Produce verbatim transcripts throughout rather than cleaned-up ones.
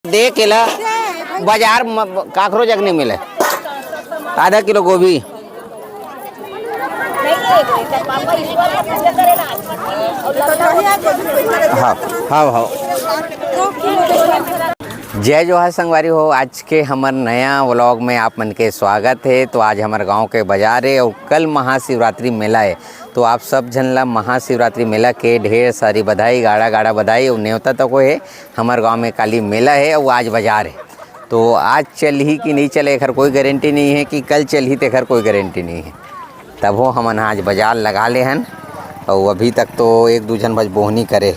देख के ला, बाजार म काकरो जग नहीं मिले। आधा किलो गोभी। हाँ, हाँ, हाँ। जय जोहार संगवारी हो, आज के हमर नया व्लॉग में आप मन के स्वागत है। तो आज हमर गांव के बाजार है और कल महाशिवरात्रि मेला है। तो आप सब झन ला महाशिवरात्रि मेला के ढेर सारी बधाई, गाड़ा गाड़ा बधाई और नेवता तको है। हमर गांव में काली मेला है और आज बाजार है। तो आज चलही कि नहीं चले, एखर कोई गारंटी नहीं है, कि कल चलही, तेखर कोई गारंटी नहीं है। तभो हमन आज बाजार लगा ले हन, और अभी तक तो एक दू झन बस बोहनी करे।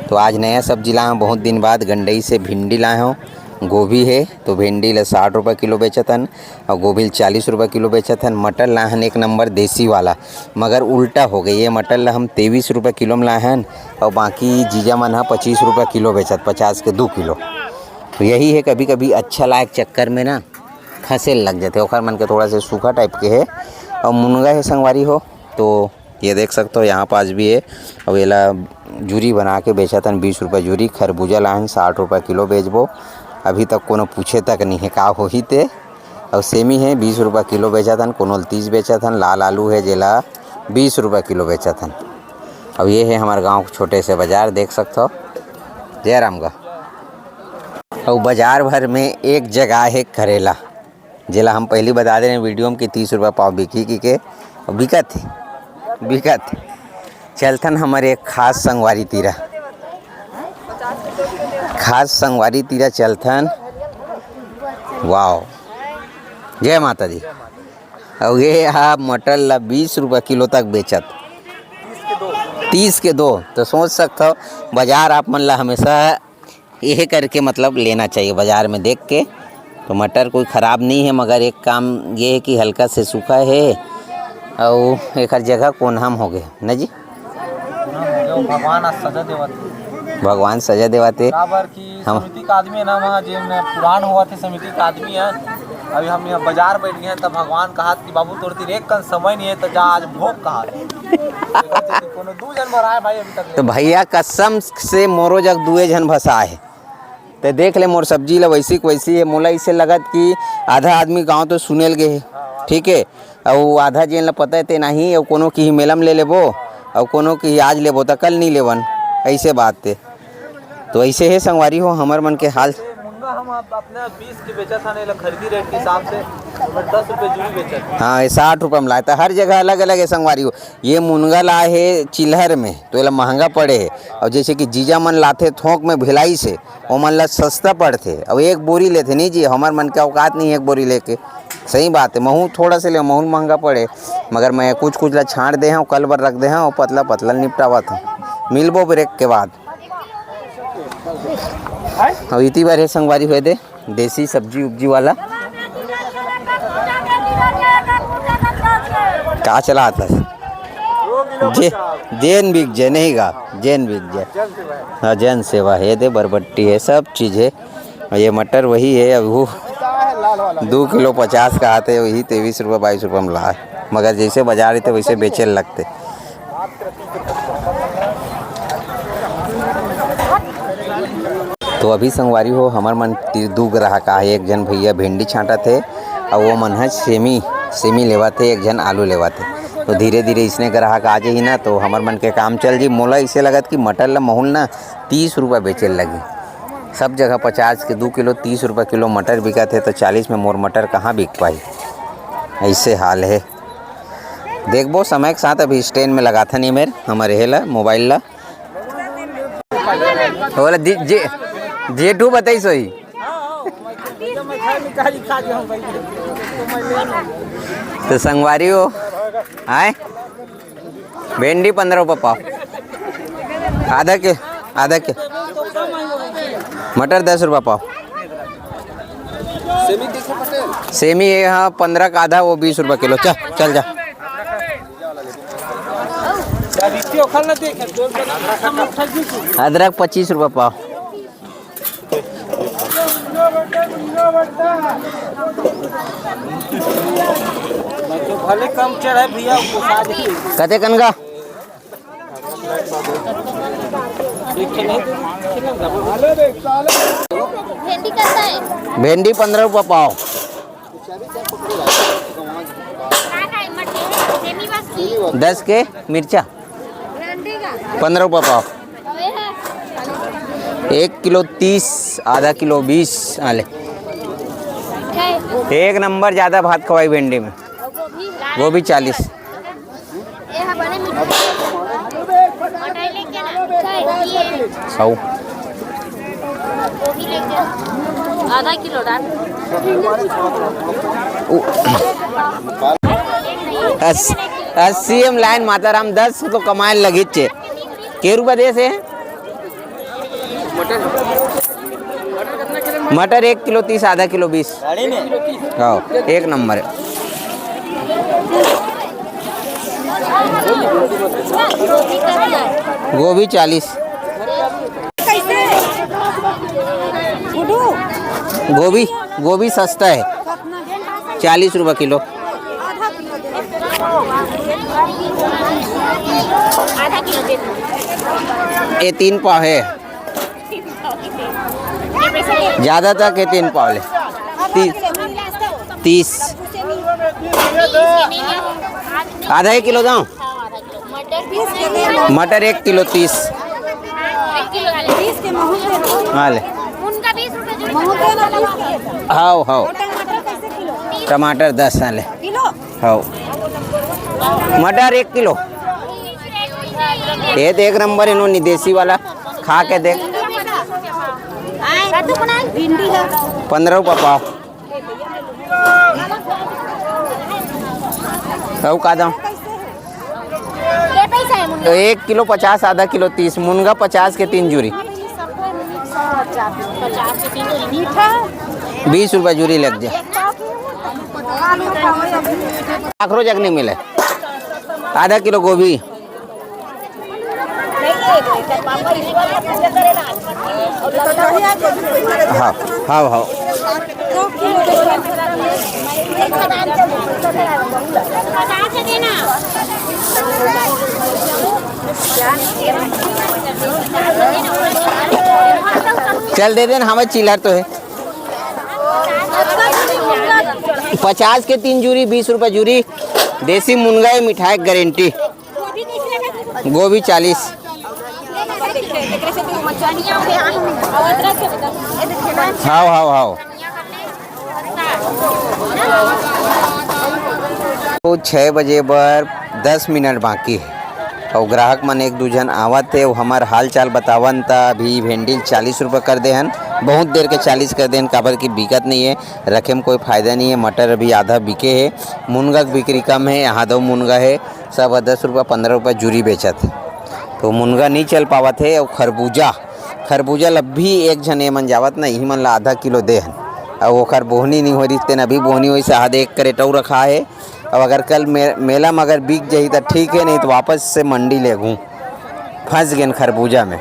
तो आज नया सब्जी लाए हूँ, बहुत दिन बाद गंडई से भिंडी लाए हूँ। गोभी है, तो भिंडी ला साठ रुपये किलो बेचत हन, और गोभी ला चालीस रुपये किलो बेचत हन। मटर लाए हन एक नंबर देसी वाला, मगर उल्टा हो गई, ये मटर ला हम तेईस रुपये किलो में लाए हन, और बाकी जीजा मन ह पच्चीस रुपये किलो बेचत, पचास के दो किलो। तो यही है, कभी कभी अच्छा लायक चक्कर में ना फंसे लग जाते, ओखर मन के थोड़ा से सूखा टाइप के है। और मुनगा है संगवारी हो, तो ये देख सकते हो, यहाँ पास भी है। अब एला जूरी बना के बेचत हन, बीस रुपये जूरी। खरबूजा लाहन, साठ रुपये किलो बेचबो। अभी तक कोनो पूछे तक नहीं है का होही ते। और सेमी है, बीस रुपये किलो बेचत हन, कोनो ल तीस बेचत हन। लाल आलू है, जेला बीस रुपये किलो बेचत हन। अब ये है हमारे गांव के छोटे से बाजार, देख सकते हो। जय राम गा। और बाजार भर में एक जगह है करेला, जेला हम पहली बता दे रहे वीडियो में कि तीस रुपये पाव बिकी की के, बिकत है, बिकत है। चलथन हमर एक खास संगवारी तीरा, खास संगवारी तीरा चलथन। वाओ, जय माता दी। और ये हा मटर ला बीस रुपये किलो तक बेचत, तीस के दो। तो सोच सकते हो, बाजार आप मन ला हमेशा यह करके मतलब लेना चाहिए बाजार में देख के। तो मटर कोई ख़राब नहीं है, मगर एक काम ये है कि हल्का से सूखा है और एकर जगह कोन्हा म हो गए ना जी। भगवान आज सजा देवत हे। भगवान सजा देवत हे। काबर कि हम समिति का आदमी है ना, वहाँ जेन पुरान हुआ थे समिति का आदमी है। अभी हम यहाँ बाजार बैठ गए हैं, तब भगवान कहा कि बाबू तोर तीर एक कन समय नहीं है, तो जा आज भोग कहा। कोनो दू झन भराए भाई अभी तक ले। तो भैया कसम से मोरो जग दुए झन भसा है। ते देख ले मोर सब्जी ला वैसी के वैसी है। मोला इसे लगत कि आधा आदमी गाँव तो सुने ल गे हे, ठीक है, अउ आधा जेन ला पता है ते नहीं, अउ कोनो की मेलम ले लेबो, अउ कोनो की आज लेबो त कल नहीं लेवन, ऐसे बात है। तो ऐसे है संगवारी हो हमर मन के हाल। मुनगा हम आप अपने बीस के बेचत हन, एला खरीदी रेट के हिसाब से ओकर दस रुपये जूरी बेचत हन। हाँ, ये साठ रुपये में लाए, तो हर जगह अलग अलग है संगवारी हो। ये मुनगा लाए है चिल्हर में, तो एला महंगा पड़े है, और जैसे कि जीजा मन लाथे थोक में भिलाई से, ओमन ला सस्ता पड़थे। अब एक बोरी लेथे नहीं जी, हमर मन के औकात नहीं है एक बोरी लेके। सही बात है, महूँ थोड़ा से ले, महूँ महंगा पड़े, मगर मैं कुछ कुछ ला छांट दे हूँ, कल बर रख दे हूँ, पतला पतला निपटावत हूँ। मिलबो ब्रेक के बाद। अब इति बार हे संगवारी होए दे देसी सब्जी उब्जी वाला। का चला था? जे, जेन बिक जे नहीं गा, जेन बिक जे। हाँ, जन सेवा है दे, बरबट्टी है, सब चीज़ है। और ये मटर वही है, अब वो दो किलो पचास का आते, वही तेईस रुपये, बाईस रुपये में ला है। मगर जैसे बाजार रहते, वैसे बेचे लगते। तो अभी संगवारी हो, हमर मन तीर दू ग्राहक आहे। एक झन भैया भिंडी छांटत हे, अउ वो मन ह सेमी, सेमी लेवत हे, एक झन आलू लेवत हे। तो धीरे-धीरे इसने ग्राहक आ जाही ना, तो हमर मन के काम चल जी। मोला इसे लगत कि मटर ल महूँ ल ना तीस रुपया बेचे ल लगही। सब जगह पचास के दू किलो, तीस रुपया किलो मटर बिकत हे, तो चालीस में मोर मटर कहाँ बिक पाही? ऐसे हाल हे। देखबो समय के साथ, अभी स्टैंड में लगाथन ये मेर, हमर हे ला, मोबाइल ला। ओला दि-, जे, जेठू बताइस होही। तो संगवारी हो, आए? भिंडी पंद्रह रुपया पाव। आधा के, आधा के। मटर दस रुपया पाव। सेमी है, हाँ, पंद्रह का आधा, वो बीस रुपया किलो। चल, चल जा। अदरक पच्चीस रुपया पाव। भले कम चढ़े भैया, कते कन का? भेंडी कैसा है? भेंडी पंद्रह रुपये पाव। दस के मिर्चा पंद्रह रुपये पाव। एक किलो तीस, आधा किलो बीस। आले, एक नंबर, ज़्यादा भात खवाई भेंडी में। गोभी चालीस। सौ। आधा किलो डाल। उ-, अस-, अस्सी एम लाइन माताराम, दस तो कमाए लगित चे। के रुपया दे से? मटर एक किलो तीस, आधा किलो बीस। हाँ, एक नंबर है। गोभी चालीस। गोभी, गोभी सस्ता है, चालीस रुपये किलो। ये तीन पाव है। ज़्यादा तक है तीन पाव ले। ती-, तीस। आधा एक किलो दो। मटर एक किलो तीस। हाँ ले। हाव, हाव। टमाटर दस। हाँ ले। हाव। मटर एक किलो। ये तो एक नंबर है, इन्होंने देसी वाला। खा के देख। पंद्रह रुपये पाव। अउ का दाम? एक किलो पचास, आधा किलो तीस, मुनगा पचास के तीन जूरी। बीस रुपये जूरी लग जाए। आखरो जग नहीं मिले। आधा किलो गोभी। हाँ, हाँ, हाँ। चल दे देना, हमें चिल्हर तो है। पचास के तीन जूरी, बीस रुपये जूरी। देसी मुनगा है, मिठाई गारंटी। गोभी चालीस। हाव, हाव, हाव। तो छः बजे बर दस मिनट बाकी है अउ ग्राहक मन एक दू झन आवत हे, अउ हमर हाल चाल बतावन त अभी भेंडी चालीस रुपये कर दे हन। बहुत देर के चालीस कर दे हन, काबर कि बिकत नहीं है, रखे में कोई फायदा नहीं है। मटर अभी आधा बिके है, मुनगा के बिक्री कम है, यहाँ दो मुनगा है, सब दस रुपये, पंद्रह रुपये जूरी बेचत। तो मुनगा नहीं चल पावत हे। अउ खरबूजा, खरबूजा ल अभी एक झन ए मन जावत ना, इही मन ला आधा किलो दे हन। अउ ओखर बोहनी नहीं होय रिहिस, तेन अभी बोहनी होइस, आधा एक करेट अउ रखा हे। अब अगर कल मे-, मेला में अगर बिक जाही त ठीक है, नहीं तो वापस से मंडी लेगहूँ। फंस गेन खरबूजा में।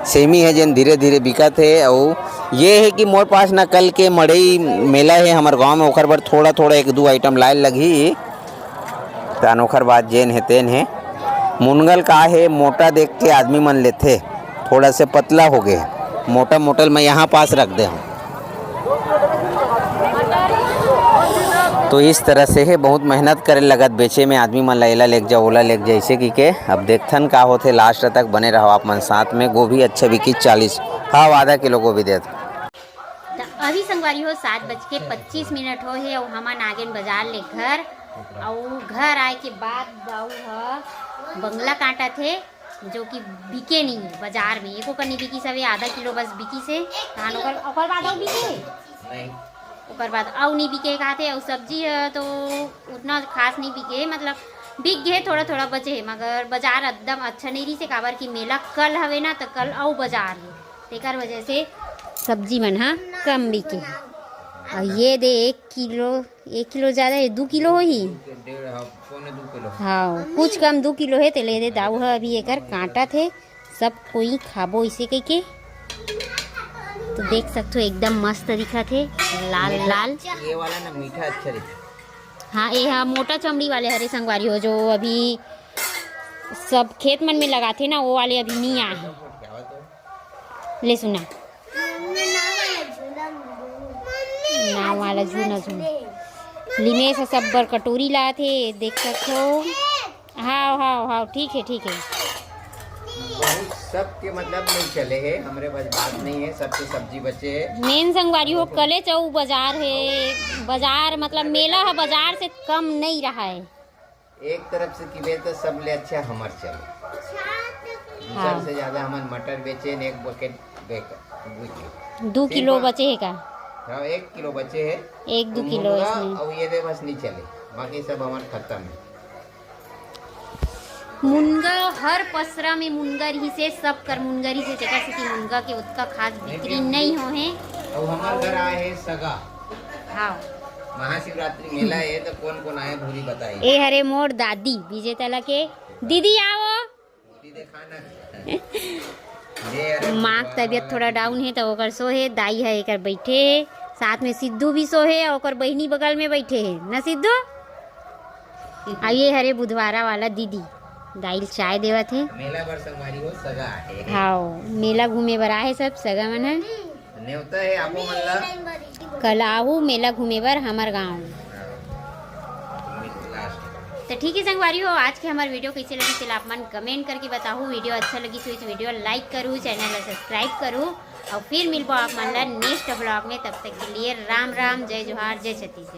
सेमी है जेन धीरे धीरे बिकत हे। अउ ये है कि मोर पास ना कल के मड़ई मेला है हमर गांव में, ओखर बर थोड़ा थोड़ा एक दू आइटम लाए लगही। तहन ओखर बाद जेन हे तेन हे। मुनगा ल का हे, मोटा देख के आदमी मन लेथे, थोड़ा से पतला हो गए, मोटा मोटा ल मैं यहाँ पास रख दे हूँ। तो इस तरह से हे, बहुत मेहनत करे लगत बेचे में आदमी मन ला, एला लेके जाओ, ओला लेके जाओ, ऐसे की के। अब देखथन का होथे, लास्ट तक बने रहो आप मन साथ में। गोभी अच्छा बिकी, चालीस, हाँ, आधा किलो गोभी देत। त अभी संगवारी हो, सात बज के पच्चीस मिनट हो हे अउ हमन आ गेन बाजार ले घर। अउ घर आए के बाद दाऊ ह बंगला काटत हे, जो कि बिके नहीं बाजार में, एको कनी बिकिस हवे, आधा किलो बस बिकिस हे। धान ओकर, ओकर बाद अउ बिके? नहीं। ओकर बाद अउ नहीं बिके कहत हे, अउ सब्जी ह तो उतना खास नहीं बिके, मतलब बिक गे, थोड़ा थोड़ा बचे हे, मगर बाजार एकदम अच्छा नहीं रहिस हे, काबर कि मेला कल हवे ना, त कल अउ बाजार हे। तेकर वजह से सब्जी मन ह कम बिके। अउ ये दे एक किलो, एक किलो ज्यादा हे, दू किलो होही। डेढ़, हाँ, पौने दू किलो। हाँ, कुछ कम दू किलो हे, तेला ये दे दाऊ ह अभी एकर काटत हे। सब कोई खाबो इसे कहिके। तो देख सकथो एकदम मस्त दिखत हे, लाल लाल। ये वाला ना मीठा अच्छा दिखथे। हाँ, ये हा मोटा चमड़ी वाले हरे संगवारी हो, जो अभी सब खेत मन में लगाथे ना, वो वाले अभी नहीं आए हैं। ले सुना। नाव वाला झूना झूना। लिमेश ह सब बर कटोरी लात हे, देख सकथो। हाव, हाव, हाव, ठीक है, ठीक है। बहुत सबके मतलब नहीं चले है, हमरे पास बात नहीं है, सबके सब्जी बचे है। मेन संगवारी हो, कले चऊ बाजार है, बाजार मतलब मेला है, बाजार से कम नहीं रहा है। एक तरफ से किबे तो सबले अच्छा हमर चले। दूसर हाँ। से ज्यादा हमन मटर बेचे ने एक बकेट बेकर, बुझ गए। दू किलो बचे है का? हाँ, एक किलो बचे है। एक दू तो किलो मुनगा इसमें। अब ये दे बस नहीं चले, बाकी सब हमर खत्म है। मुनगा हर पसरा में मुनगा रहिसे, सब कर मुनगा रहिसे, तेकर सेती मुनगा के ओतका खास बिक्री नहीं हो है। अब हमर घर आए है सगा। हाँ। महाशिवरात्रि मेला है तो कौन कौन आए भूरी बताई। ए हरे मोर दादी विजेता ला के दीदी आओ। माँ के तबीयत थोड़ा डाउन है तो ओकर सो है, दाई है एकर बैठे है, साथ में सिद्धू भी सो है और ओकर बहिनी बगल में बैठे है ना सिद्धू। आ ये हरे बुधवारा वाला दीदी दाई ल चाय देवत है। मेला बर संगवारी हो सगा है। हाँ, मेला घूमे बर आए सब सगा मन है। नेवता है आपो मन ला। कल आहू मेला घूमे बर हमर गाँव। तो ठीक है संगवारी हो, आज के हमार वीडियो कैसे लगी तेला आप मन कमेंट करके बताहू। वीडियो अच्छा लगी तो इस वीडियो लाइक करू, चैनल ला सब्सक्राइब करू और फिर मिलबो आप मन ला नेक्स्ट ब्लॉग में। तब तक के लिए राम राम, जय जोहार, जय छत्तीसगढ़।